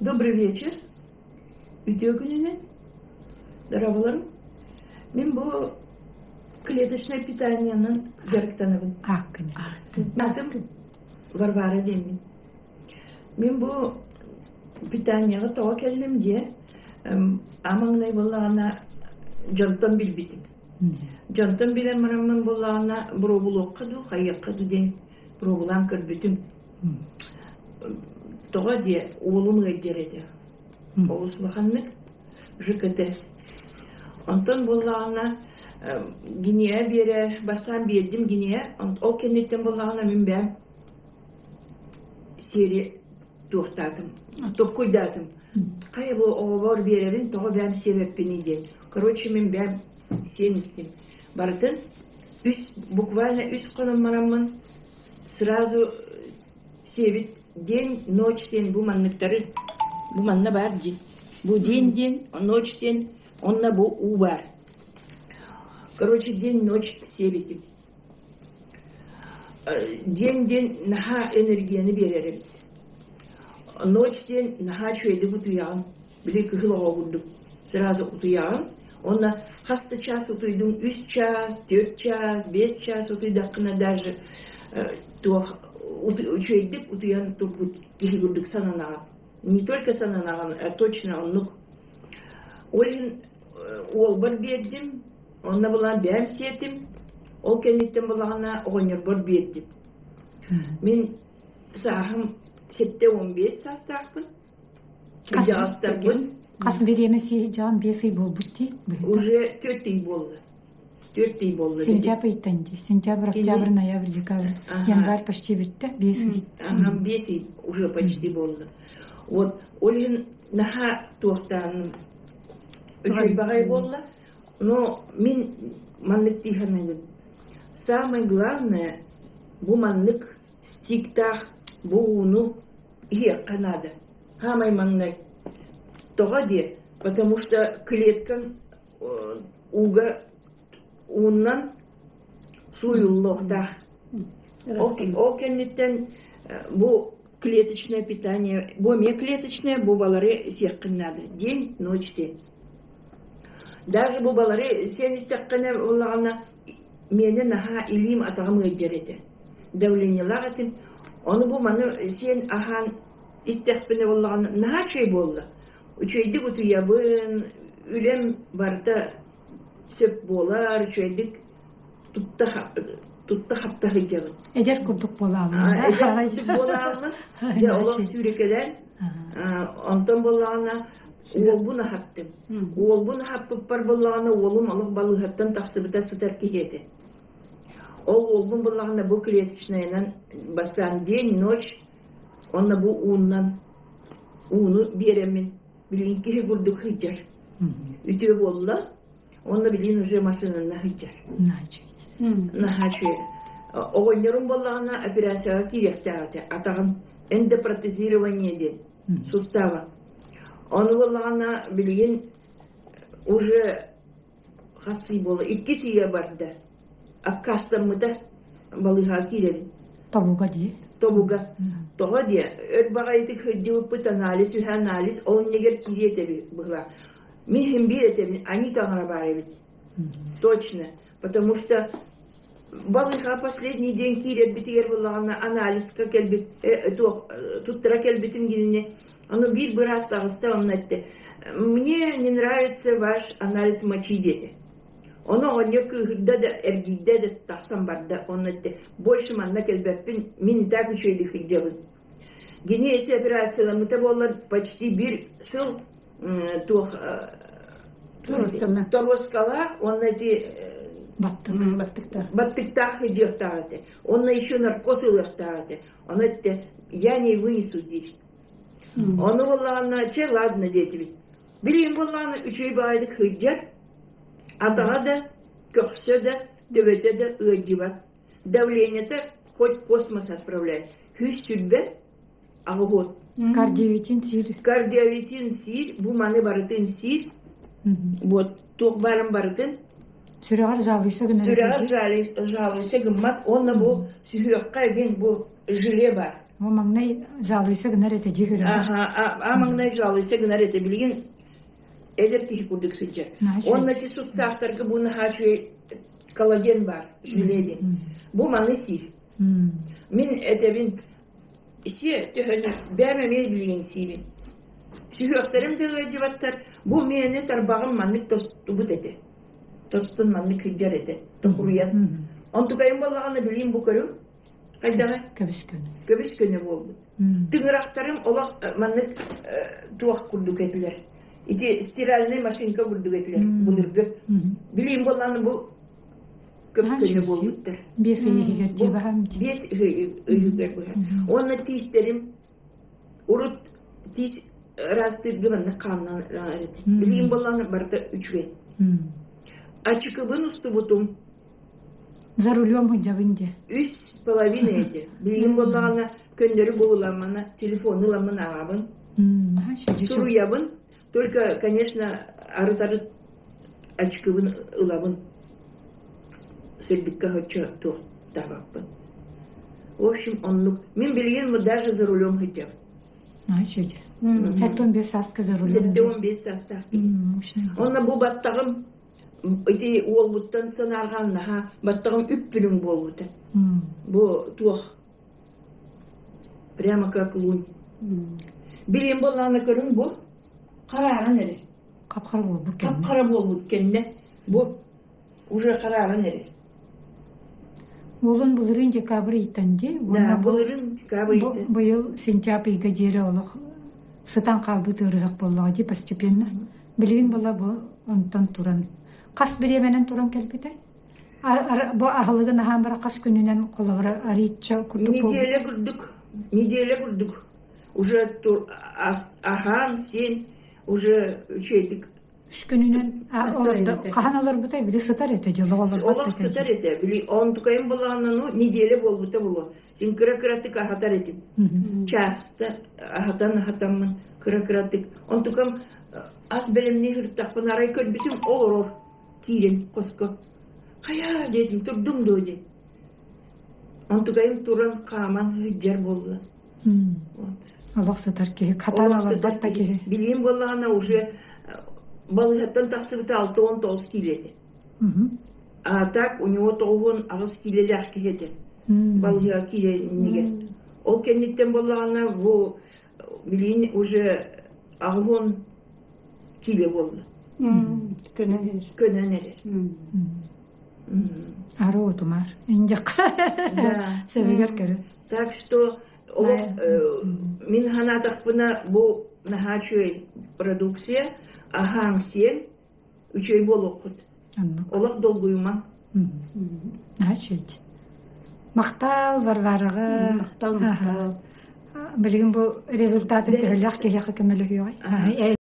Добрый вечер. Үтүө күнүнэн. Дорооболорум. Мин бу клеточное питаниенан дьарыктанабын. Аатым Варвара диэммин. Мин бу питанияҕа тоҕо кэллим диэ, амаҥнай буоллаҕына дьонтон билбитим. Дьонтон билэн бараммын буоллаҕына боруобулуохха дуу, хайыахха дуу диэн боруобулаан көрбүтүм. Тоҕо диэ, уолум ыалдьар этэ. Олус улаханнык ЖКТ. Онтон буоллаҕына Гинея биэрэ, бастаан биэрдим Гинея, ол кэнниттэн буоллаҕына мин бэйэм сиэри туохтаатым, токкуйдаатым. Хайа бу оҕобор биэрэбин, тоҕо бэйэм сиэбэппиний диэн. Короче, мин бэйэм сиэн истим. Барытын үс, буквально үс хонон бараммын сразу сиэбит день, ночь диэн бу манныктары, бу манна баар дии. Бу день диэн, ночь диэн, онно бу уу баар. Короче, день, ночь сиэбитим. День диэн наһаа энергияны биэрэр эбит. Ночь диэн наһаа үчүгэйдик утуйаҕын, били кыһыл оҕо курдук сразу утуйаҕын. Уонна хас да чаас утуйдуҥ, үс чаас, түөрт чаас, биэс чаас утуйдаххына даже туох үчүгэйдик утуйан турбут киһи курдук сананаҕын. Не только сананаҕын, а точно оннук. Ол иһин уолбар биэрдим, онно булан бэйэм сиэтим, ол кэнниттэн булаҕына оҕонньорбор биэрдим. Мин сааһым 75 саастаахпын. Кырдьаҕастарбын. Хас бириэмэ сиэһи биэс ый буолбут дии. Уже түөрт ый буолла. Түөрт ый буолла. Сентябрь ыйтан дии. Сентябрь, октябрь, ноябрь, декабрь. Январь почти бүттэ. Биэс ый. Ага, биэс ый уже почти буолла. Вот, ол иһин наһаа туохтаан үчүгэй баҕайы буолла. Но мин маннык дии саныыбын. Самое главное, бу маннык стиктаах бу ууну иһиэххэ наада. Хаамай маҥнай. Тоҕо диэ? Потому что клеткаҥ ууга ууннан сууйуллуохтаах. Ол кэнниттэн бу клеточное питание, бу эмиэ клеточное, бу балары сиэххин наада. День, ночь диэн. Даже бу балары сиэн истэххинэ буоллаҕына миэнэ наһаа илиим атаҕым ыалдьар этэ. Давлениелаах этим. Ону бу маны сиэн аһаан истэхпинэ буоллаҕына наһаа үчүгэй буолла. Үчүгэйдик утуйабын, үлэм барыта сөп буолар, үчүгэйдик тутта тутта хапта сылдьабын. Эдэр курдук буолааллар. Эдэр курдук буолааллар. Дьэ олох сүүрэкэлээн. Онтон буоллаҕына уолбун аһаттым. Уолбун аһаппыппар буоллаҕына уолум олох балыыһаттан тахсыбыта сытар киһи этэ. Ол уолбун буллаҕына бу клеточнайынан бастаан день, ночь уонна бу ууннан ууну биэрэммин билигин киһи курдук сылдьар. Үтүө буолла уонна билигин уже машинанан сылдьар. Наһаа үчүгэй. Оҕонньорум буоллаҕына операцияҕа киириэхтээх этэ. Атаҕын эндопротезирование диэн сустава. Ону буоллаҕына билигин уже хас ый буолла иккис ыйа барда аккаастаммыта балыыһаҕа киирэрин Тобуга дии. Тобуга. Тоҕо диэ өр баҕайытык сылдьыбыппыт анализ үһэ анализ ол иннигэр киириэ этэ быһыылаах. Мин иһин биир этэбин они таҥара баар эбит. Точно. Потому что балыыһаҕа последний день киирэрбитигэр буоллаҕына анализка кэлбит туох туттара кэлбитим кинини ону биир быраас таҕыста онно эттэ мне не нравится ваш анализ мочи диэтэ ону оҕонньор кыыһырда да эргийдэ да тахсан барда онно эттэ больше манна кэлбэппин мин и так үчүгэйдик сылдьабын Гини если операцияламмыта буоллар почти биир сыл туох торуоскалаах уонна ити баттыктаах баттыктаах сылдьыахтаах этэ уонна еще наркоз ылыахтаах этэ ону эттэ я не вынесу диир ону буоллаҕына чэ ладно диэтибит билигин буоллаҕына үчүгэй баҕайытык сылдьар атаҕа да көхсө да төбөтө да ыалдьыбат давлениета хоть космос отправляй сүүс сүүрбэ аҕыһуот Кардиовитин сиир. Кардиовитин сиир, бу маны барытын сиир. Вот туох баарын барытын. Сүрэҕэр жалуйса гынар. Сүрэҕэр жалуйса гыммат. Уонна бу сүһүөххэ эгин бу желе бар. Бу маҥнай жалуйса гынар этэ дии көрөҕүн. Аха, а маҥнай жалуйса гынар этэ. Билигин эдэр киһи курдук сылдьар. Уонна ити сустаахтарга бу наһаа үчүгэй коллаген баар, желе диэн. Бу маны сиир. Мин этэбин, сиэ төһөнү бэйэм эмиэ билигин сиибин. Сүһүөхтэрим да ыалдьыбаттар, бу миэнэ тарбаҕым маннык тостубут этэ. Тостун маннык кырдьар этэ, токуруйан. Онтукайым буоллаҕына билиим бу көрүҥ хайдаҕа? Көбүс көнө. Көбүс көнө буолбут. Тыҥырахтарым олох маннык туох курдук этилэр. Ити стиральный машинка курдук этилэр былыргы. Билиим буоллаҕына бу көп-көнө буолбуттар. Биэс ый иһигэр дии баһаам дии. Биэс ыйыгар быһа. Уонна тиистерим урут тиис ыраастыырга маннык хааннан этэ. Билигин буоллаҕына барыта үчүгэй. Ачыкыбын устубутум. За рулем сылдьабын дии. Үс половина этэ. Билигин буоллаҕына көннөрү буолламмына телефону ыламмын ааҕабын. Суруйабын. Только, конечно, арыт-арыт очкыбын ылабын. Сырдыкка соччо туохтаабаппын. В общем, оннук. Мин билигин даже за рулем сылдьабын. Үчүгэй. 75 сааска за рулем. 75 саастаах киһи. Онно бу баттаҕым ити уолбуттан санаарҕаан наһаа баттаҕым үп-үрүҥ буолбута. Бу туох Прямо как лунь. Билиэн буоллаҕына көрүҥ бу харааран эрэр. Хап-хара буолбут кэннэ. Хап-хара буолбут кэннэ бу уже харааран эрэр. Уолун былырыын декабрь ыйтан дии. Да, былырыын декабрь ыйтан. Быйыл сентябрь ыйга диэри олох сытан хаалбыт ыарыһах буоллаҕа дии постепенно. Билигин була бу онтон туран хас бириэмэнэн туран кэлбитэ? Бу аһылыгын аһаан баран хас күнүнэн холобура арыычча курдук Неделя курдук, неделя курдук уже аһаан сиэн уже үчүгэйдик Үс күнүнэн хаһан олорбутай били сытар этэ дьоло олох сытар этэ били онтукайым булаҕына ну неделя буолбута буолуо син кыра кыратык аһатар этим часто аһатан аһатаммын кыра кыратык онтукам ас бэлэмнии сырыттахпына арай көрбүтүм олорор Киирэн хоско «Хайаа?» диэтим, «Турдуҥ дуо?» диэн. Онтукайым туран хааман сылдьар буолла. Вот. Олох сытар киһи, хатан Олох сытар олорбот да киһи. Билиим буоллаҕына уже балыыһаттан тахсыбыта 69 киилэ этэ. А так у него 98 киилэлээх киһи этэ. Балыыһа киирэннигэр. Ол кэнниттэн буоллаҕына бу билиин уже 80 киилэ буолла. Көнөн эрэр. Көнөн эрэр. Ары отумар. Индиққа. Сөбүгэр көрө. Так что олох мин санаатахпына бу наһаа үчүгэй продукция аһаан сиэн үчүгэй буолуоххут. Олох долгуйумаҥ. Наһаа үчүгэй. Махтал Варвараҕа. Махтал, махтал. Билигин бу результатын төһөлөөх киһиэхэ көмөлөһүөҕүй?